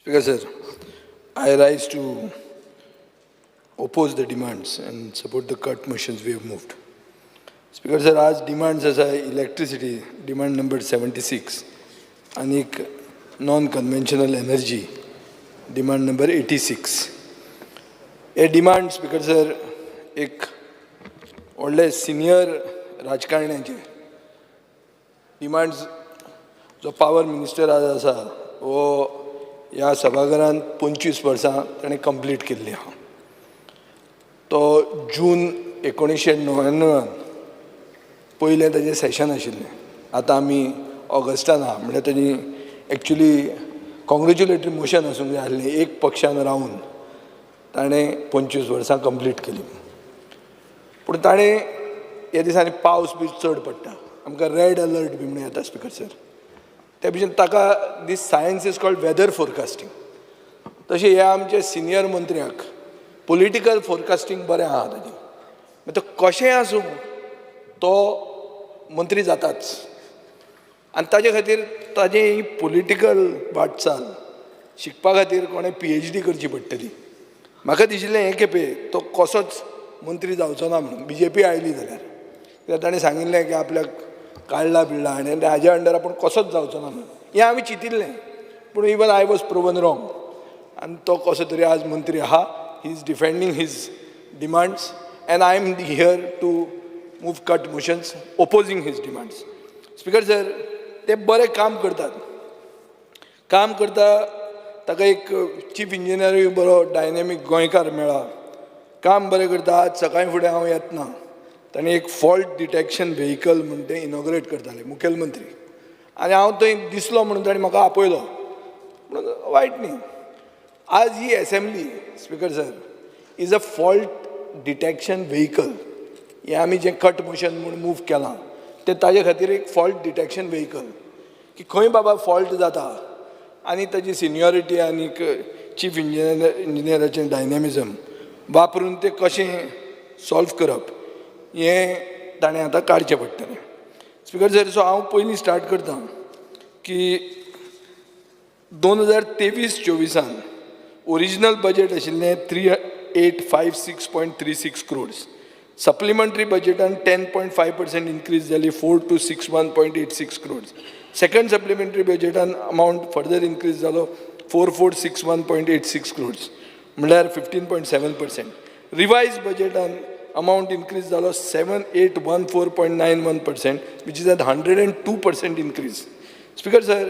Speaker sir, I rise to oppose the demands and support the cut motions we have moved. Speaker sir, आज demands आसा electricity demand number 76 आनीक non conventional energy demand number 86. हे demand, speaker sir, एक व्हडले senior राजकारण्याचे demands. जो power minister आज आसा, हो ह्या सभाघरांत 25 वर्सां ताणें कंप्लीट केल्ली आहा. तो जून 1999न पयलें ताजें सेशन आशिल्लें. आतां आमी ऑगस्टान आहा, म्हणल्यार ताजी एक्चुली कॉंग्रेच्युलेटरी मोशन आसूंक जाय आसलें. एक पक्षान रावन ताणें 25 वर्सां कंप्लीट केली. पूण ताणें ह्या दिसांनी पावस बी चड पडटा, आमकां रेड अलर्ट बी म्हणून येता, स्पिकर सर. त्या भशेन ताका this science is called weather forecasting, तशें ह्या आमच्या सिनियर मंत्र्याक पोलिटिकल फोरकास्टींग बरें आहा ताजें. मागीर तो कशेंय आसूं, तो मंत्री जाताच आनी ताजे खातीर ताजें ही पोलिटिकल वाटचाल शिकपा खातीर कोणें पीएचडी करची पडटली. म्हाका दिशिल्लें हे खेपे तो कसोच मंत्री जावचो ना म्हणून, बीजेपी आयली जाल्यार, कित्याक ताणें सांगिल्लें की आपल्याक काडला बिडला आनी हाज्या अंडर आपूण कसोच जावचो ना म्हणून. हें आमी चिंतिल्लें, पूण even I was proven wrong आनी तो कसो तरी आज मंत्री आहा. He is defending his demands and I am here to move cut motions opposing his demands. Speaker sir, ते बरें काम करतात, काम करता. ताका एक चीफ इंजिनियरूय बरो डायनेमीक गोंयकार मेळ्ळा, काम बरें करता. आज सकाळीं फुडें हांव येतना ताणें एक फॉल्ट डिटेक्शन व्हेकल म्हण तें इनॉग्रेट करताले मुखेलमंत्री आनी हांव थंय दिसलो म्हणून ताणें म्हाका आपयलो, म्हणून वायट न्ही. आज ही assembly, Speaker sir, is a fault detection vehicle. हें आमी जें कट मोशन म्हूण मूव केलां, तें ताजे खातीर एक फॉल्ट डिटेक्शन व्हेकल की खंय बाबा फॉल्ट जाता आनी ताजी सिनियरिटी आनीक चीफ इंजिनियराचें डायनेमिजम वापरून तें कशें सॉल्व करप, हें ताणें आतां काडचें पडटलें. स्पिकर सर, सो हांव पयलीं स्टार्ट करता की 2023-24न ओरिजिनल बजेट आशिल्लें 3856.36 crores. Supplementary बजेटान 10.5% increase जाली, 4261.86 crores. Second supplementary बजेटान अमावंट फर्दर इन्क्रीज जालो, 4461.86 crores, म्हणल्यार 15.7%. रिवायज बजेटान अमावंट इन्क्रीज जालो 7814.91%, which is at 102% increase. Speaker sir,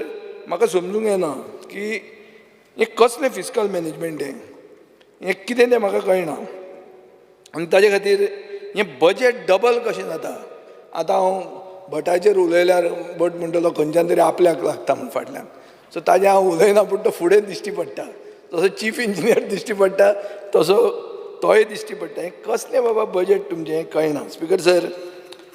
म्हाका समजूंक येना की हें कसलें फिस्कल मॅनेजमेंट हें. हें कितें तें म्हाका कळना आनी ताजे खातीर हें बजेट डबल कशें जाता? आतां हांव भटाचेर उलयल्यार भट म्हणटलो खंयच्यान तरी आपल्याक लागता म्हूण फाटल्यान. सो ताजें हांव उलयना, पूण तो फुडें दिश्टी पडटा. जसो चीफ इंजिनियर दिश्टी पडटा, तसो तोय दिश्टी पडटा. हें कसलें बाबा बजेट तुमचें, हें कळना. Speaker sir,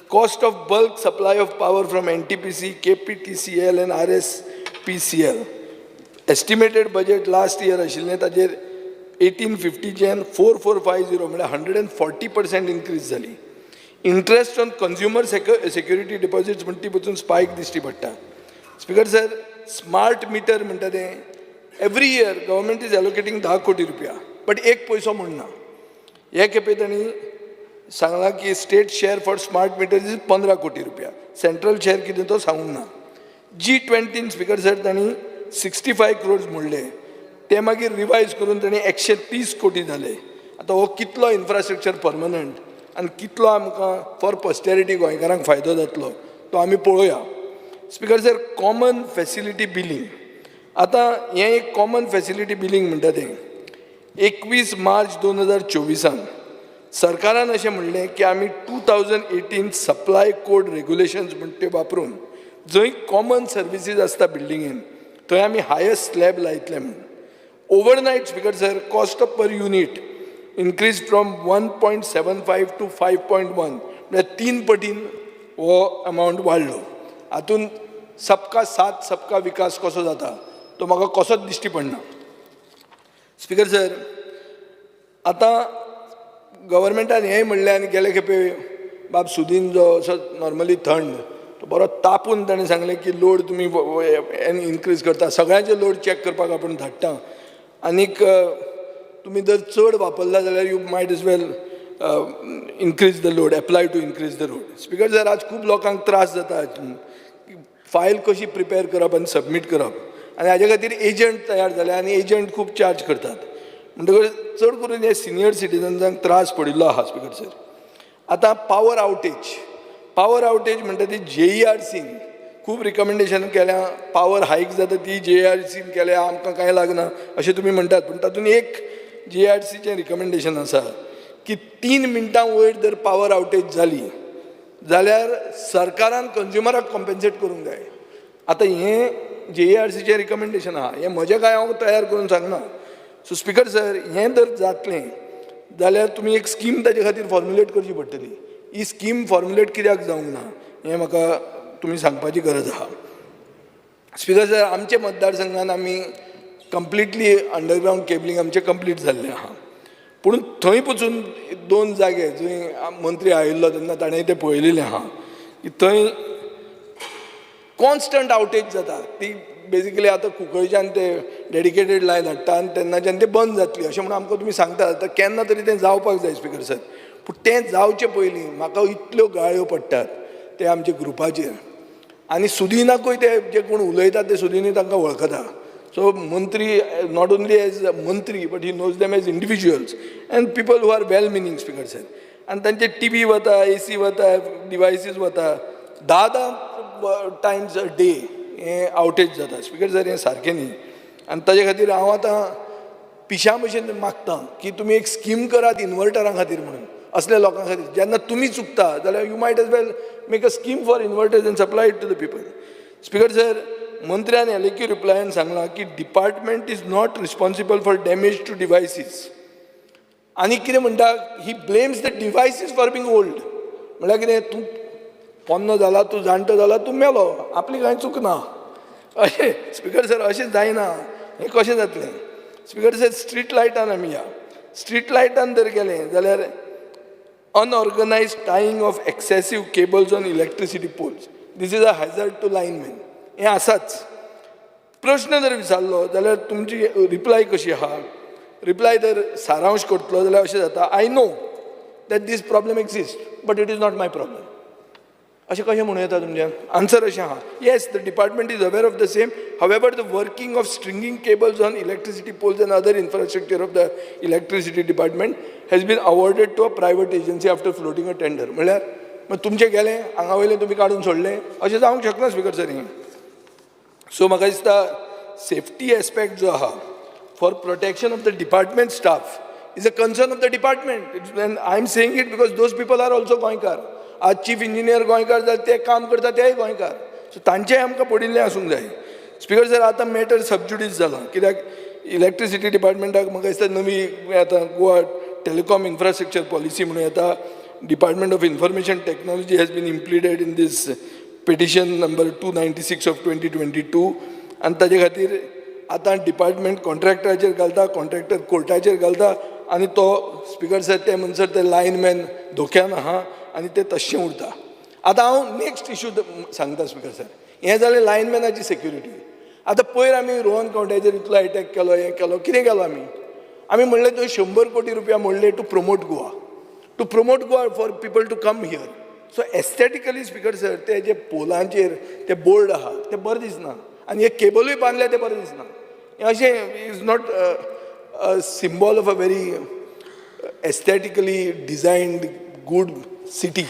cost of bulk supply of power from NTPC, KPTCL and RSPCL, estimated budget last year आशिल्लें ताजेर 1850च्यान 4450, म्हळ्यार 140% इन्क्रीज जाली. Interest on consumer security deposits म्हण ती पसून स्पायक दिश्टी पडटा. स्पिकर सर, स्मार्ट मिटर म्हणटा तें every year government is allocating 10 कोटी रुपया, बट एक पयसो म्हण ना. हे खेपे तांणी सांगलां की state share for smart meter is 15 कोटी रुपया. सेंट्रल शेअर कितें तो सांगूंक ना. जी ट्वेंटीन, स्पिकर सर, तांणी 65 क्रोर्स म्हणले, ते मागीर रिवायज करून तांणी 130 कोटी जाले. आतां हो कितलो इन्फ्रास्ट्रक्चर परमनंट आनी कितलो आमकां फॉर पॉस्टेरिटी गोंयकारांक फायदो जातलो, तो आमी पळोवया. Speaker sir, common facility billing. आतां हें एक कॉमन फॅसिलिटी बिलींग म्हणटा तें 21 मार्च 2024न सरकारान अशें म्हणलें की आमी 2018 supply code regulations म्हण त्यो वापरून जंय कॉमन सर्विसीस आसता बिल्डिंगेन, थंय आमी हायस्ट स्लॅब लायतले म्हणून. Overnight, Speaker sir, cost of per unit increase from 1.75 to 5.1, म्हळ्यार तीन पटीन हो अमावंट वाडलो. हातून सबका साथ सबका विकास कसो जाता, तो म्हाका कसोच दिश्टी पडना. स्पिकर सर, आतां गव्हर्मेंटान हेंय म्हणलें आनी गेले खेपे बाब सुदीन जो असो नॉर्मली थंड तो बरो तापून ताणें सांगलें की लोड तुमी इनक्रीज करता, सगळ्यांचे लोड चॅक करपाक आपूण धाडटा, आनीक तुमी जर चड वापरला जाल्यार you might as well increase the load, apply to increase the load. Speaker sir, आज खूब लोकांक त्रास जाता फायल कशी प्रिपेर करप आनी सबमीट करप, आनी हाजे खातीर एजंट तयार जाले आनी एजंट खूब चार्ज करतात. म्हणटकच चड करून हे सिनियर सिटीजन्सांक त्रास पडिल्लो आहा. स्पीकर सर, आतां पावर आवटेज, पावर आवटेज म्हणटा ती जेईआरसीन खूब रिकमेंडेशन केल्या. पावर हायक जाता ती जेईआरसीन केल्या, आमकां कांय लागना अशें तुमी म्हणटात, पूण तातूंत एक जेईआरसीचें रिकमेंडेशन आसा की 3 मिनटां वयर जर पावर आवटेज जाली जाल्यार सरकारान कंज्युमराक कॉम्पेन्सेट करूंक जाय. आतां हें जेईआरसीचें रिकमेंडेशन आहा, हें म्हजें कांय हांव तयार करून सांगना. सो स्पीकर सर, हें जर जातलें जाल्यार तुमी एक स्कीम ताजे खातीर फॉर्मुलेट करची पडटली. ही स्कीम फॉर्मुलेट कित्याक जावंक ना हें म्हाका तुमी सांगपाची गरज आहा. स्पीकर सर, आमच्या मतदारसंघान आमी कंप्लिटली अंडरग्रावंड केबलिंग आमचें कंप्लीट जाल्लें आहा, पूण थंय पसून दोन जागे जंय मंत्री आयिल्लो तेन्ना ताणें तें पळयलेलें आहा की थंय कॉन्स्टंट आवटेज जाता. ती बेजिकली आतां कुंकळच्यान ते डेडिकेटेड लायन हाडटा आनी तेन्नाच्यान ते बंद जातली अशें म्हणून आमकां तुमी सांगता. आतां केन्ना तरी तें जावपाक जाय स्पीकर सर, पूण तें जावचे पयलीं म्हाका इतल्यो गाळयो पडटात ते आमच्या ग्रुपाचेर, आनी सुदिनाकूय ते जे कोण उलयतात ते सुदिनूय तांकां वळखता. सो मंत्री not only as मंत्री, but he knows them as individuals and people who are well meaning, Speaker sir. आनी तांचे टीवी वता, एसी वता, डिवायसीस वता, धा धा टायम्स अ डे हें आवटेज जाता. स्पीकर सर, हें सारकें न्ही, आनी ताजे खातीर हांव आतां पिशा भशेन मागता की तुमी एक स्कीम करात इन्वर्टरां खातीर म्हणून असल्या लोकां खातीर. जेन्ना तुमी चुकता जाल्यार you might as well make a scheme for inverters and supply to the people. Speaker sir, मंत्र्यान एलएक्यू रिप्लायान सांगलां की department is not responsible for damage to devices. आनी कितें म्हणटा, he blames the devices for being old. म्हणल्यार कितें, तूं पोन्नो जाला, तूं जाणटो जाला, तूं मेलो, आपली कांय चूक ना अशें. स्पीकर सर, अशें जायना. हें कशें जातलें? स्पीकर सर, स्ट्रीट लायटान आमी या. स्ट्रीट लायटान जर गेलें जाल्यार unorganized tying of excessive cables on electricity poles. This is a hazard to linemen. हें आसाच. प्रश्न जर विचारलो जाल्यार तुमची रिप्लाय कशी आहा? रिप्लाय जर सारांश करतलो जाल्यार अशें जाता, "I know that this problem exist, but it is not my problem." अशें कशें म्हणूं येता तुमच्यान? आन्सर अशें आहा, "Yes, the department is aware of the same. However, the working of stringing cables on electricity poles and other infrastructure of the electricity department has been awarded to a private agency after floating a tender." म्हणल्यार मागीर तुमचें गेलें, हांगा वयलें तुमी काडून सोडलें, अशें जावंक शकना स्पीकर सर हें. सो म्हाका दिसता सेफ्टी एस्पेक्ट जो आहा for protection of the department staff is a concern of the department, and I am saying it because those people are also गोंयकार. आज चीफ इंजिनियर गोंयकार जाल्यार ते काम करता तेय गोंयकार, सो तांचेंय आमकां पडिल्लें आसूंक जाय. स्पीकर सर, आतां मॅटर सबज्युडीस जालां कित्याक इलेक्ट्रिसिटी डिपार्टमेंटाक म्हाका दिसता नवी आतां गोवा टेलिकॉम इन्फ्रास्ट्रक्चर पॉलिसी म्हणून येता. Department of Information Technology has been impleaded in this petition number 296 of 2022, आनी ताजे खातीर आतां डिपार्टमेंट कॉन्ट्रॅक्टराचेर घालता, कॉन्ट्रॅक्टर कोर्टाचेर घालता, आनी तो स्पीकर सर, ते म्हणसर ते लायनमॅन धोक्यान आहा आनी ते तश्शें उरता. आतां हांव नेक्स्ट इशू सांगता स्पीकर सर. हें जालें लायनमॅनाची सेक्युरिटी. आतां पयर आमी रोहन खंवट्याचेर इतलो एटॅक केलो, हें केलो, कितें केलो आमी? आमी म्हणलें थंय 100 कोटी रुपया मोडले to promote Goa, to promote Goa for people to come here. So aesthetically, Speaker sir, ते जे पोलांचेर ते बोर्ड आहा ते बरें दिसना, आनी हे केबलूय बांदले ते बरें दिसना. हें अशें is not a symbol of a very aesthetically designed good city,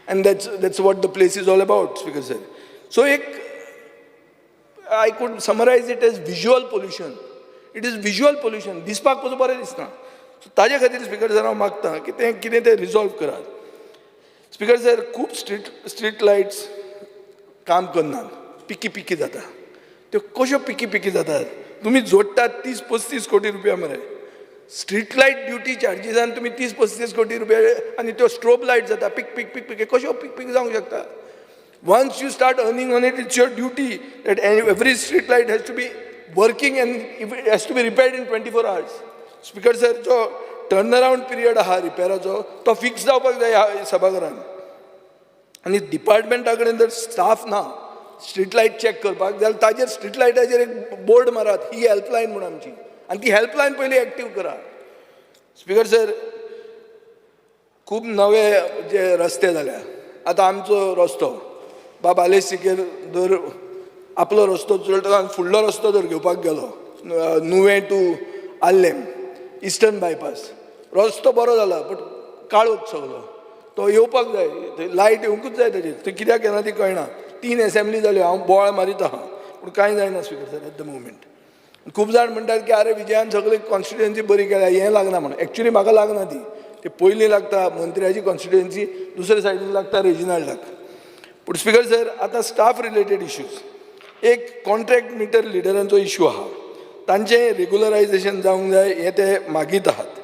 and that's what the place is all about, Speaker sir. So एक I could summarize it as visual pollution. It is visual pollution. दिसपाक पसून बरें दिसना. So ताजे खातीर speaker sir, हांव मागता की तें कितें तें रिजॉल्व करात. स्पीकर सर, खूब स्ट्रीट लायट्स काम करनात, पिकी पिकी जाता. त्यो कश्यो पिकी पिकी जातात? तुमी जोडटात 30-35 कोटी रुपया मरे. स्ट्रीट लायट ड्युटी चार्जीसान तुमी 30-35 कोटी रुपया, आनी त्यो स्ट्रोब लायट जाता पीक पीक पीक पीक. कश्यो पीक पीक जावंक शकता? Once you start earning on it, it's your duty that every street light has to be working and if it has to be repaired in 24 hours. Speaker sir, जो टर्न अराउंड पिरियड आहा रिपेराचो तो fix जावपाक जाय ह्या सभाघरान. आनी डिपार्टमेंटा कडेन जर staff ना स्ट्रीट लायट चॅक करपाक जाल्यार ताजेर, स्ट्रीट लायटाचेर एक बोर्ड मारात, ही हेल्पलायन म्हूण आमची, आनी ती हेल्पलायन पयलीं एक्टीव करात. स्पिकर सर, खूब नवे जे रस्ते जाल्या. आतां आमचो रस्तो बाब आलेश सिकेर जर आपलो रस्तो चलता आनी फुडलो रस्तो जर घेवपाक गेलो, नुवें टू आर्लेम इस्टर्न बायपास रस्तो बरो जाला, बट काळोख सगलो. तो येवपाक जाय, थंय लायट येवंकूच जाय ताजेर. थंय कित्याक येना ती कळना. तीन एसेंब्ली जाल्यो, हांव बोवाळ मारीत आहा, पूण कांय जायना speaker sir, at the moment. खूब जाण म्हणटात की आरे, विजयान सगळी कॉन्स्टिट्युएन्सी बरी केल्या, हें लागना म्हणून. एक्चुली म्हाका लागना ती. ती पयलीं लागता मंत्र्याची कॉन्स्टिट्युएन्सी, दुसरे सायडीन लागता रेजिनाल्डाक. पूण स्पिकर सर, आतां स्टाफ रिलेटेड इश्यूज. एक कॉन्ट्रॅक्ट मिटर रिडरांचो इशू आहा. तांचें रेगुलरायझेशन जावंक जाय हें ते मागीत आहात.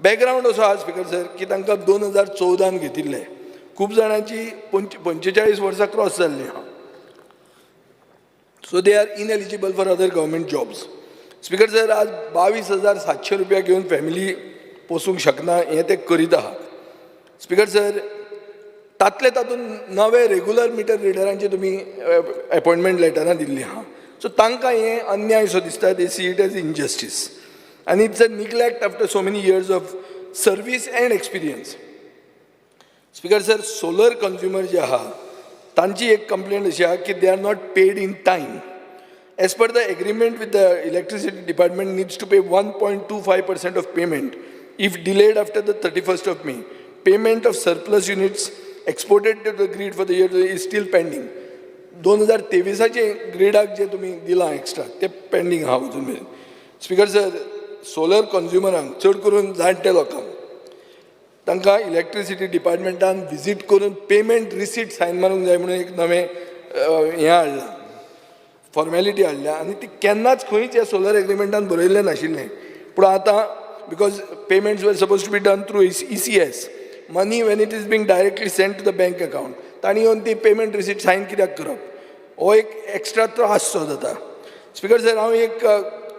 बॅकग्रावंड असो आहा स्पिकर सर की तांकां 2014न घेतिल्ले. खूब जाणांची 45 वर्सां क्रॉस जाल्लीं आहा, so they are ineligible for other government jobs. Speaker sir, आज 22,700 रुपया घेवन फॅमिली पोसूंक शकना हें ते करीत आहात. स्पिकर सर, तातले तातूंत नवे रेगुलर मिटर रिडरांची तुमी एपॉयंटमेंट लेटरां दिल्लीं आहा. सो तांकां हें अन्याय सो दिसता. They see it as injustice आनी it's a neglect after so many years of service and experience. Speaker sir, solar consumer जे आहा तांची एक कंप्लेन अशी आहा की they are not paid in time. As per the agreement with the electricity department needs to pay 1.25% of payment if delayed after the 31st of May. Payment of surplus units exported to the grid for the year is still pending. 2023आचे ग्रिडाक जे तुमी दिलां extra, ते pending आहा अजून मेरेन. Speaker sir, solar कंज्युमरांक, चड करून जाणटे लोकांक, तांकां इलेक्ट्रिसिटी डिपार्टमेंटान विजीट करून पेमेंट रिसीट सायन मारूंक जाय म्हणून एक नवें हें हाडलां, फॉर्मेलिटी हाडल्या आनी ती केन्नाच खंयच ह्या सोलर एग्रीमेंटान बरयल्लें नाशिल्लें. पूण आतां because payments were supposed to be done through ECS money, when it is being directly sent to the bank account, तांणी येवन ती पेमेंट रिसीट सायन कित्याक करप? हो एक एक्स्ट्रा त्रास सो जाता. स्पिकर सर, हांव एक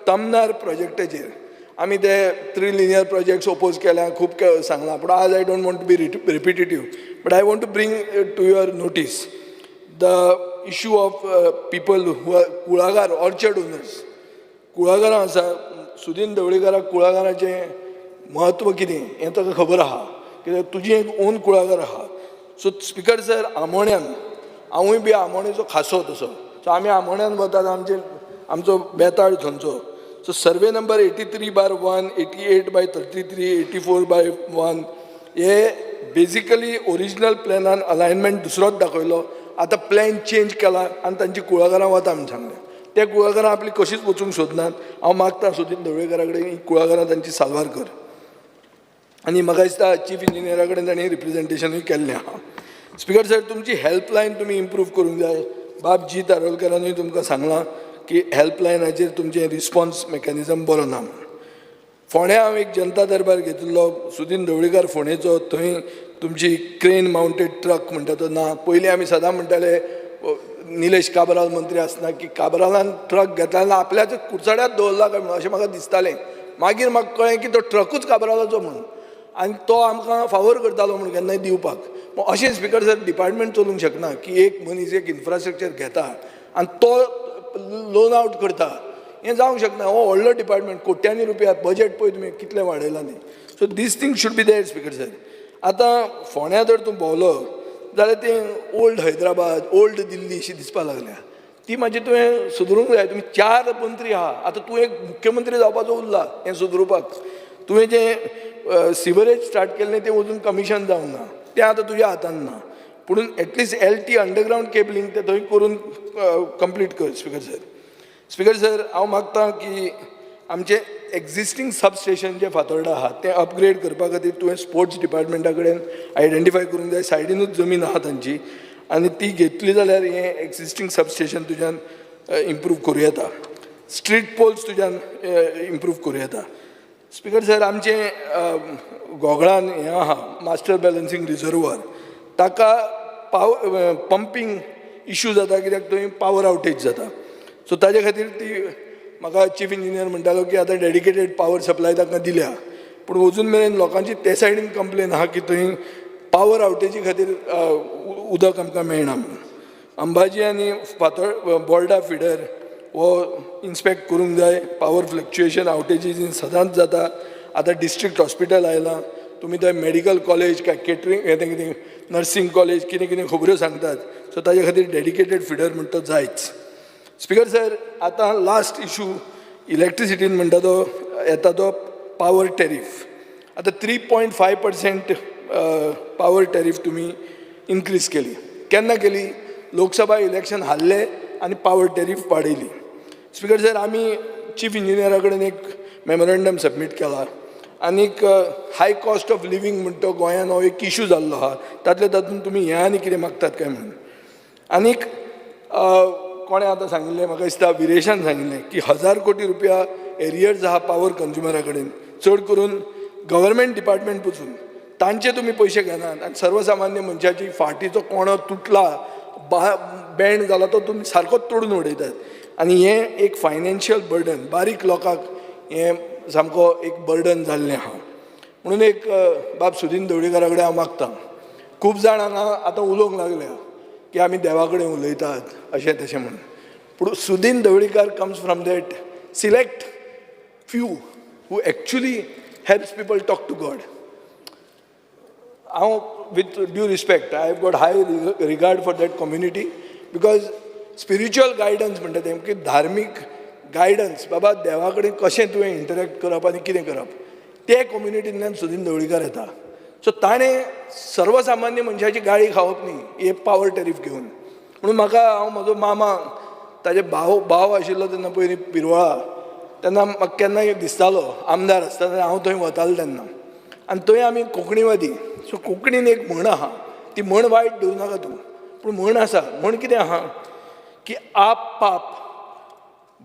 तमनार प्रोजेक्टाचेर, आमी ते थ्री लिनियर प्रोजेक्ट्स ओपोज केल्या, खूब सांगलां, पूण आज I don't want to be repetitive, but I want to bring to your notice the issue of people who are कुळागर, ऑर्चर्ड ओनर्स. कुळागरां आसा. सुदीन ढवळीकाराक कुळागराचें म्हत्व कितें हें ताका खबर आहा, कित्याक तुजी एक ओन कुळागर आहा. सो स्पिकर सर, आमोण्यान, हांवूय बी आमोणेचो खासो तसो, सो आमी आमोण्यान वतात. आमचे आमचो बेताळ थंयचो. So survey number 83/1, 88/33, 84/1 हे बेजिकली ओरिजिनल प्लॅनान अलायनमेंट दुसरोच दाखयलो. आतां प्लॅन चेंज केला आनी तांची कुळागरां वता म्हूण सांगलें. ते कुळागरां आपली कशीच वचूंक सोदनात. हांव मागता सुदीन ढवळीकारा कडेन, ही कुळागरां तांची साल्वार कर. आनी म्हाका दिसता चीफ इंजिनियरा कडेन तांणी रिप्रेजेंटेशनूय केल्लें आहा. स्पिकर सर, तुमची हेल्पलायन तुमी इम्प्रूव करूंक जाय. बाब जी तारोलकरानूय तुमकां सांगलां की हेल्पलायनाचेर तुमचें रिस्पॉन्स मॅकॅनिजम बरो ना म्हूण. फोंड्या हांव एक जनता दरबार घेतिल्लो, सुदीन ढवळीकार फोंडेचो. थंय तुमची क्रेन मावंटेड ट्रक म्हणटा तो ना. पयलीं आमी सदां म्हणटाले, निलेश काब्राल मंत्री आसतना, की काब्रालान ट्रक घेतला जाल्यार आपल्याच कुडचड्यात दवरला काय म्हणून, अशें म्हाका दिसतालें. मागीर म्हाका कळ्ळें की तो ट्रकूच काब्रालाचो म्हणून आनी तो आमकां फावोर करतालो म्हणून केन्नाय दिवपाक. मग अशें स्पिकर सर, डिपार्टमेंट चलूंक शकना की एक मनीस एक इन्फ्रास्ट्रक्चर घेता आनी तो लोन आवट करता. हें जावंक शकना. हो व्हडलो डिपार्टमेंट, कोट्यांनी रुपया बजेट पळय तुमी कितलें वाडयलां तें. So this thing should be there, Speaker sir. आतां फोंड्या जर तूं भोंवलो जाल्यार तें ओल्ड हैदराबाद, ओल्ड दिल्ली अशी दिसपाक लागल्या. ती मातशी तुवें सुदरूंक जाय. तुमी चार मंत्री आहा, आतां तूं एक मुख्यमंत्री जावपाचो उरला हें सुदरुपाक. तुवें जें सिवरेज स्टार्ट केल्लें तें अजून कमिशन जावंक ना. तें आतां तुज्या हातान ना, पुणून at least LT underground cabling तें थंय करून कंप्लीट कर स्पिकर सर. स्पिकर सर, हांव मागता की आमचें एक्झिस्टींग सब स्टेशन जें फातोर्डा आहा तें अपग्रेड करपा खातीर तुवें स्पोर्ट्स डिपार्टमेंटा कडेन आयडेंटिफाय करूंक जाय. सायडीनूच जमीन आहा तांची आनी ती घेतली जाल्यार हें एक्झिस्टींग सब स्टेशन तुज्यान इम्प्रूव करूं येता. स्ट्रीट पोल्स तुज्यान इम्प्रूव करूं येता. स्पिकर सर, आमचें घोगळान हें आहा, मास्टर बॅलन्सींग रिजर्वर, ताका पंपींग इशू जाता, कित्याक थंय पावर आवटेज जाता. सो ताजे खातीर ती म्हाका चीफ इंजिनियर म्हणटालो की आतां डेडिकेटेड पावर सप्लाय तांकां दिल्या, पूण अजून मेरेन लोकांची ते सायडीन कंप्लेन आहा की थंय पावर आवटेजी खातीर उदक आमकां मेळना म्हणून. अंबाजी आनी फातर बोर्डा फिडर हो इन्स्पेक्ट करूंक जाय. पावर फ्लक्च्युएशन, आवटेजीस सदांच जाता. आतां डिस्ट्रिक्ट हॉस्पिटल आयलां, तुमी थंय मेडिकल कॉलेज काय केटरींग हें तें कितें नर्सींग कॉलेज कितें कितें खबऱ्यो सांगतात. सो ताजे खातीर डेडिकेटेड फिडर म्हणटा तो जायच. स्पिकर सर, आतां लास्ट इशू इलेक्ट्रिसिटीन म्हणटा तो येता तो पावर टॅरीफ. आतां 3.5% power tariff तुमी इन्क्रीज केली. केन्ना केली? लोकसभा इलेक्शन हारले आनी पावर टॅरीफ वाडयली. स्पिकर सर, आमी चीफ इंजिनियरा कडेन एक मेमोरंडम सबमीट केला. आनीक हाय कॉस्ट ऑफ लिवींग म्हणटा तो गोंयान हो एक इशू जाल्लो आहा. तातले तातूंत तुमी हें आनी कितें मागतात काय म्हणून. आनीक कोणें आतां सांगिल्लें, म्हाका दिसता विरेशान सांगिल्लें की 1000 कोटी रुपया एरियर्स आहा पावर कंज्युमरा कडेन, चड करून गव्हर्मेंट डिपार्टमेंट पसून. तांचे तुमी पयशे घेनात आनी सर्वसामान्य मनशाची फाटीचो कोणो तुटला बा बेंड जाला तो तुमी सारकोच तोडून उडयतात. आनी हें एक फायनान्शियल बर्डन, बारीक लोकांक हें सामको एक बर्डन जाल्लें आहा. म्हणून एक बाब सुदीन ढवळीकारा कडेन हांव मागतां. खूब जाण हांगा आतां उलोवंक लागल्या की आमी देवा कडेन उलयतात अशें तशें म्हणून, पूण Sudin Dhavalikar comes from that select few who actually helps people talk to God. हांव, with due respect, I have got high regard for that community because spiritual guidance म्हणटा तें की धार्मीक गायडन्स, बाबा देवा कडेन कशें तुवें इंटरेक्ट करप आनी कितें करप, ते कम्युनिटींतल्यान सुदीन ढवळीकार येता. सो ताणें सर्वसामान्य मनशाची गाळी खावप न्ही हे पावर टॅरीफ घेवन. म्हणून म्हाका, हांव म्हजो मामा, ताजे भाव आशिल्लो तेन्ना पयलीं पिरवळा, तेन्ना म्हाका केन्नाय दिसतालो आमदार आसतना, हांव थंय वतालो तेन्ना. आनी थंय आमी कोंकणीवादी, सो कोंकणीन एक म्हण आहा. ती म्हण वायट धरूं नाका तूं, पूण म्हण आसा. म्हण कितें आहा की आप पाप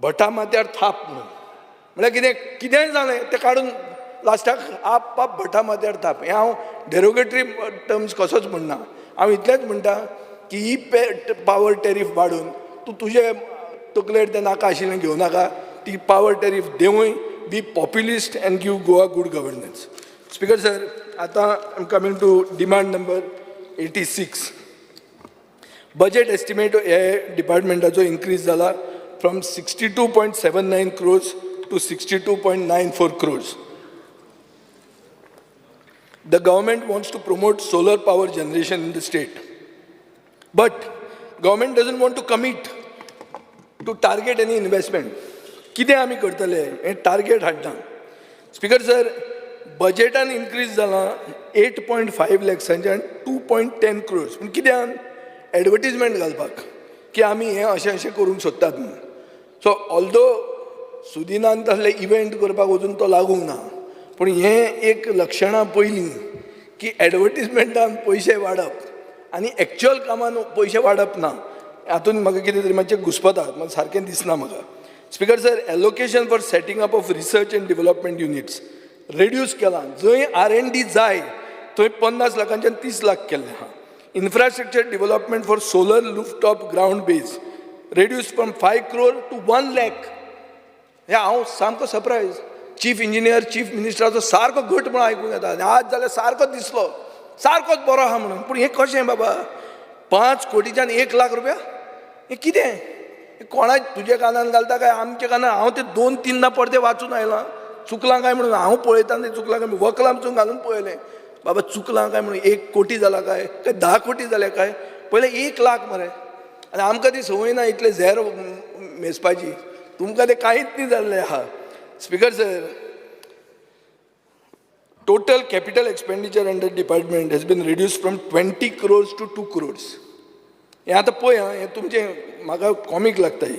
भटा माथ्यार थाप म्हणून. म्हळ्यार कितें, कितेंय जालें तें काडून लास्टाक आप पाप भटा माथ्यार थाप. हें हांव डेरोगेटरी टर्म्स कसोच म्हणना. हांव इतलेंच म्हणटा की ही पावर टॅरीफ वाडोवन तूं तुजे तकलेर तें नाका आशिल्लें घेवं नाका. ती पावर टॅरीफ देंवय, be populist and give Goa good governance. Speaker sir, आतां I am coming to demand number 86. Budget estimate हे डिपार्टमेंटाचो इन्क्रीज जाला from 62.79 crores to 62.94 crores. The government wants to promote solar power generation in the state. But government doesn't want to commit to target any investment. कितें आमी करतले हें target हाडना. Speaker sir, बजेटान increase जाला 8.5 लॅक्सांच्यान 2.10 क्रोर्स. पूण कित्यान? Advertisement घालपाक की आमी हें अशें अशें करूंक सोदतात म्हणून. सो ऑल्दो सुदिनान तसले इव्हेंट करपाक वचून तो लागूंक ना, पूण हें एक लक्षणां पयलीं की एडवर्टीजमेंटान पयशे वाडप आनी एक्च्युअल कामान पयशे वाडप ना. हातून म्हाका कितें तरी मातशें घुस्पता, म्हाका सारकें दिसना म्हाका. Speaker sir, allocation for setting up of research and development units reduce केलां. जंय आर एन डी जाय थंय 50 लाखांच्यान 30 लाख केल्लें आहा. Infrastructure development for solar rooftop ground base reduce from 5 crore to 1 lakh. हे हांव सामको सरप्रायज. चीफ इंजिनियर चीफ मिनिस्टराचो सारको घट म्हणून आयकूंक येता आनी आज जाल्यार सारको दिसलो, सारकोच बरो आहा म्हणून. पूण हें कशें बाबा, 5 कोटीच्यान 1 लाख रुपया, हें कितें? हें कोणा तुज्या कानान घालता काय आमच्या कानान? हांव ते दोन तिनदां परतें वाचून आयलां, चुकलां काय म्हणून. हांव पळयता तें चुकलां काय. वकलां पसून घालून पळयलें, बाबा चुकलां काय म्हणून. 1 कोटी जाला काय, काय 10 कोटी जाल्या काय? पयलें 1 लाख मरे. आनी आमकां ती संवय ना इतले झेर मेजपाची. तुमकां तें कांयच न्ही जाल्लें आहा. Speaker sir, total capital expenditure under department has been reduced from 20 crores to 2 crores. हें आतां पळय आं, हें तुमचें म्हाका कॉमीक लागता ही.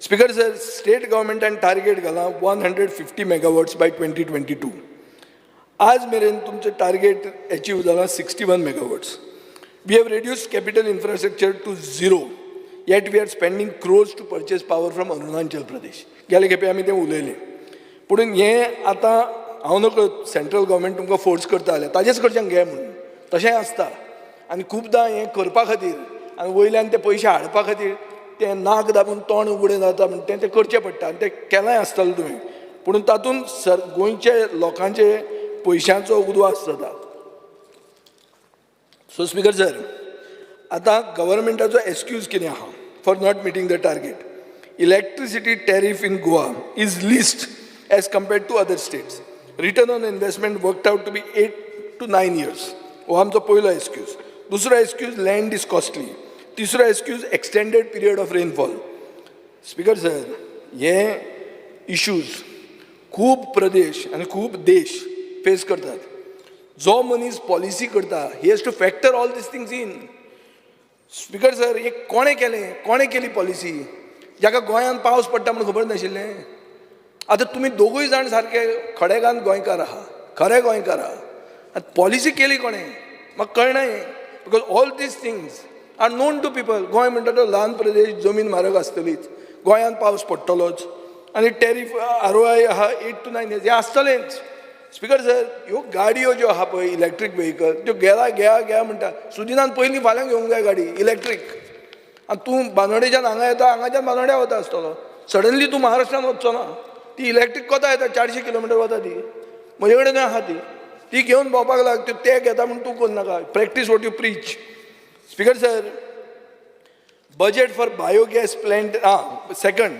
स्पिकर सर, स्टेट गव्हर्मेंटान टार्गेट घालां 150 megawatts by 2022. आज मेरेन तुमचें टार्गेट एचीव जालां 61 megawatts. We have reduced capital infrastructure to zero, yet we are spending crores to purchase power from Arunachal Pradesh. गेले खेपे आमी तें उलयलें. पूण हें आतां हांव नकळो, सेंट्रल गव्हर्मेंट तुमकां फोर्स करता जाल्यार ताजेच कडच्यान घे म्हणून. तशेंय आसता. आनी खुबदां हें करपा खातीर आनी वयल्यान ते पयशे हाडपा खातीर तें नाक दाबून तोंड उगडें जाता म्हण तें तें करचें पडटा. आनी तें केलांय आसतलें तुवें, पूण तातूंत सर गोंयचे लोकांचे पयशांचो उद्वास जाता. सो स्पिकर सर, आतां गव्हर्मेंटाचो एक्सक्यूज कितें आहा for not meeting the target? Electricity tariff in Goa is least as compared to other states. Return on investment worked out to be 8 to 9 years. हो आमचो पयलो एक्सक्यूज. दुसरो एक्सक्यूज, लँड is costly. तिसरो excuse, extended period of rainfall. Speaker sir, हे issues खूब प्रदेश आनी खूब देश फेस करतात. जो मनीस पॉलिसी करता, he has to factor all these things in. Speaker sir, हे कोणें केलें? कोणें केली पॉलिसी, जाका गोंयांत पावस पडटा म्हूण खबर नाशिल्लें? आतां तुमी दोगूय जाण सारके खडेगांत गोंयकार आहा, खरे गोंयकार आहा. आतां पॉलिसी केली कोणें, म्हाका कळना हें, because all these things are known to people. Goa म्हणटा तो ल्हान प्रदेश, जमीन म्हारग आसतलीच, गोंयांत पावस पडटलोच आनी टॅरीफ आरओआय आहा 8 टू 9 इयर्स, हें आसतलेंच. स्पीकर सर, ह्यो गाडयो ज्यो आहा पळय, इलेक्ट्रीक व्हेकल, त्यो घेला घेया घेया म्हणटा. सुदिनान पयलीं फाल्यां घेवंक जाय गाडी इलेक्ट्रीक. आनी तूं बानोडेच्यान हांगा येता, हांगाच्यान बानोड्या वता आसतलो, सडनली तूं महाराष्ट्रान वचचो ना. ती इलेक्ट्रीक कोता येता, 400 किलोमिटर वता ती. म्हजे कडेन आहा ती. ती घेवन भोंवपाक लाग. त्यो ते घेता म्हूण तूं करनाका. Practice what you preach. Speaker sir, budget for biogas plant. आं, सेकंड,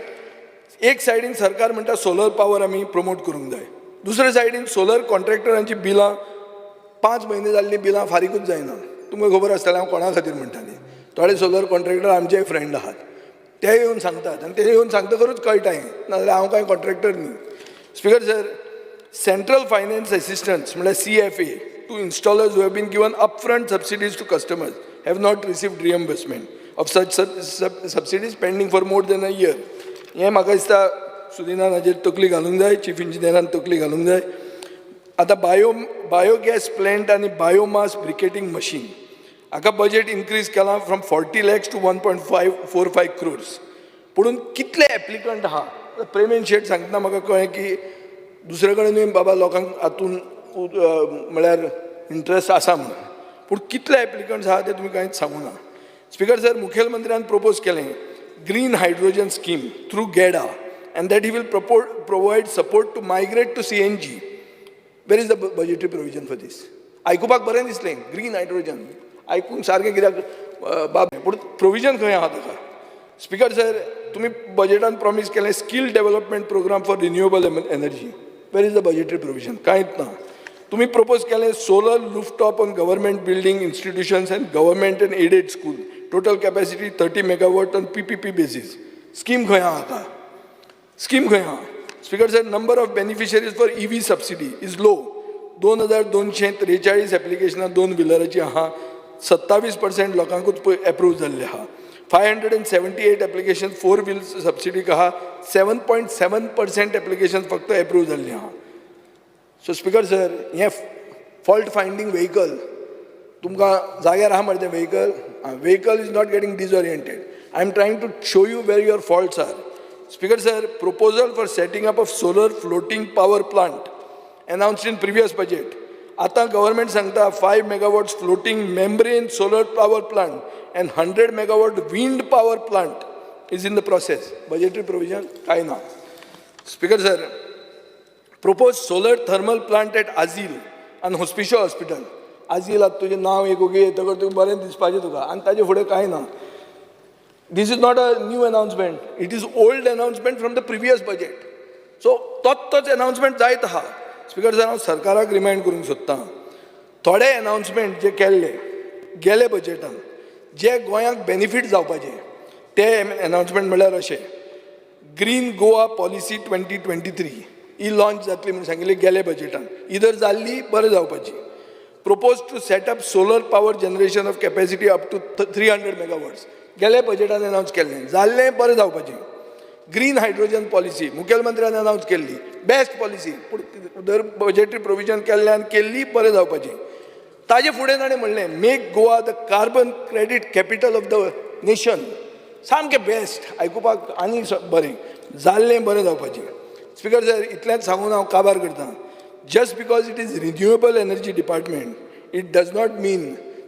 एक सायडीन सरकार म्हणटा सोलर पावर आमी प्रमोट करूंक जाय, दुसरे सायडीन सोलर कॉन्ट्रॅक्टरांची बिलां 5 म्हयने जाल्लीं बिलां फारीकूच जायना. तुमकां खबर आसतलें हांव कोणा खातीर म्हणटा ती. थोडे सोलर कॉन्ट्रॅक्टर आमचे फ्रेंड आहात, ते येवन सांगतात आनी ते येवन सांगतकरूच कळटा हें, नाजाल्यार हांव कांय कॉन्ट्रॅक्टर न्ही. Speaker sir, central finance assistance म्हणल्यार CFA to installers who have been given upfront subsidies to customers have not received reimbursement of such subsidies, pending for more than a year. हें म्हाका दिसता सुदिनान हाजेर तकली घालूंक जाय, चीफ इंजिनियरान तकली घालूंक जाय. आतां बायोगॅस प्लॅन्ट आनी बायोमास ब्रिकेटींग मशीन हाका बजेट इन्क्रीज केलां from 40 lakhs to 1.545 crores. पुणून कितले एप्लिकंट आहा? प्रेमेन शेट सांगतना म्हाका कळ्ळें की दुसरे कडेनूय बाबा लोकांक हातून म्हळ्यार इंट्रस्ट आसा म्हणून, पूण कितले एप्लिकंट्स आहा ते तुमी कांयच सांगू ना. स्पीकर सर, मुखेलमंत्र्यान प्रपोज केलें green hydrogen scheme through GEDA and that he will provide support to migrate to CNG. Where is the budgetary provision for this? आयकुपाक बरें दिसलें ग्रीन हायड्रोजन, आयकूंक सारकें कित्याक बाब, पूण प्रोविजन खंय आहा ताका? स्पीकर सर, तुमी बजेटान प्रॉमीस केलें skill development program for renewable energy. Where is the budgetary provision? कांयच ना. तुमी प्रपोज केलें solar rooftop on government building, institutions and government and aided school, total capacity 30 megawatt on PPP basis. Scheme खंय आहा आतां? Scheme खंय आहा? Speaker sir, number of beneficiaries for EV subsidy is low. 2243 एप्लिकेशनां दोन व्हिलराची आहा, 27% लोकांकूच एप्रूव जाल्ले आहा. 578 application four wheel सबसिडीक आहा, 7.7% एप्लिकेशन फक्त एप्रूव जाल्ली आहा. सो स्पीकर सर, हें फॉल्ट फायंडींग व्हेकल तुमकां जाग्यार आहा मरे तें vehicle. Vehicle is not getting disoriented. I am trying to show you where your faults are. Speaker sir, proposal for setting up of solar floating power plant announced in previous budget. आतां government सांगता 5 megawatts floating membrane solar power plant and 100 megawatt wind power plant is in the process. Budgetary provision कांय ना. Speaker sir, propose solar thermal plant at Azil आनी Hospicio hospital. आझील, आतां तुजें नांव एक ओगी येतकर तुका बरें दिसपाचें तुका आनी ताजे फुडें कांय ना. This is not a new announcement, it is old announcement from the previous budget. So तोच तोच अनाउन्समेंट जायत आहा. स्पीकर सर, हांव सरकाराक रिमायंड करूंक सोदतां, थोडे अनाउन्समेंट जे केल्ले गेले बजेटान, जे गोंयांक बेनिफीट जावपाचे ते अनाउन्समेंट म्हणल्यार अशें, Green Goa Policy 2023 ही लॉन्च जातली म्हूण सांगिल्ली गेले बजेटान, इधर जाल्ली बरें जावपाची. Propose to set up solar power generation of capacity up to 300 megawatts, गेले बजेटान अनाउन्स केल्लें, जाल्लें बरें जावपाचें. ग्रीन हायड्रोजन पॉलिसी मुखेलमंत्र्यान अनाउन्स केल्ली, बेस्ट पॉलिसी, पूण दर बजेटरी प्रोविजन केल्ल्यान केल्ली बरें जावपाचें. ताजे फुडें ताणें म्हणलें, make Goa the carbon credit capital of the nation. सामकें बेस्ट आयकुपाक आनी बरें जाल्लें, बरें जावपाचें. स्पीकर सर, इतलेंच सांगून हांव काबार करता. Just because it is renewable energy department, it does not mean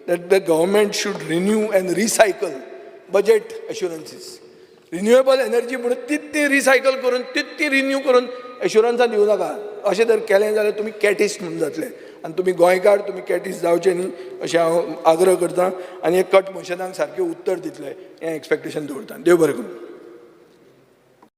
that the government should renew and recycle budget assurances. Renewable energy म्हणून तीच ती रिसायकल करून, तीच ती रिन्यू करून एश्युरन्सां दिवं नाका. अशें जर केलें जाल्यार तुमी कॅटिस्ट म्हणून जातले. आनी तुमी गोंयकार, तुमी कॅटीस जावचे न्ही अशें हांव आग्रह करता आनी हे कट मोशनाक सारकें उत्तर दितले हें एक्सपेक्टेशन दवरता. देव बरें करूं.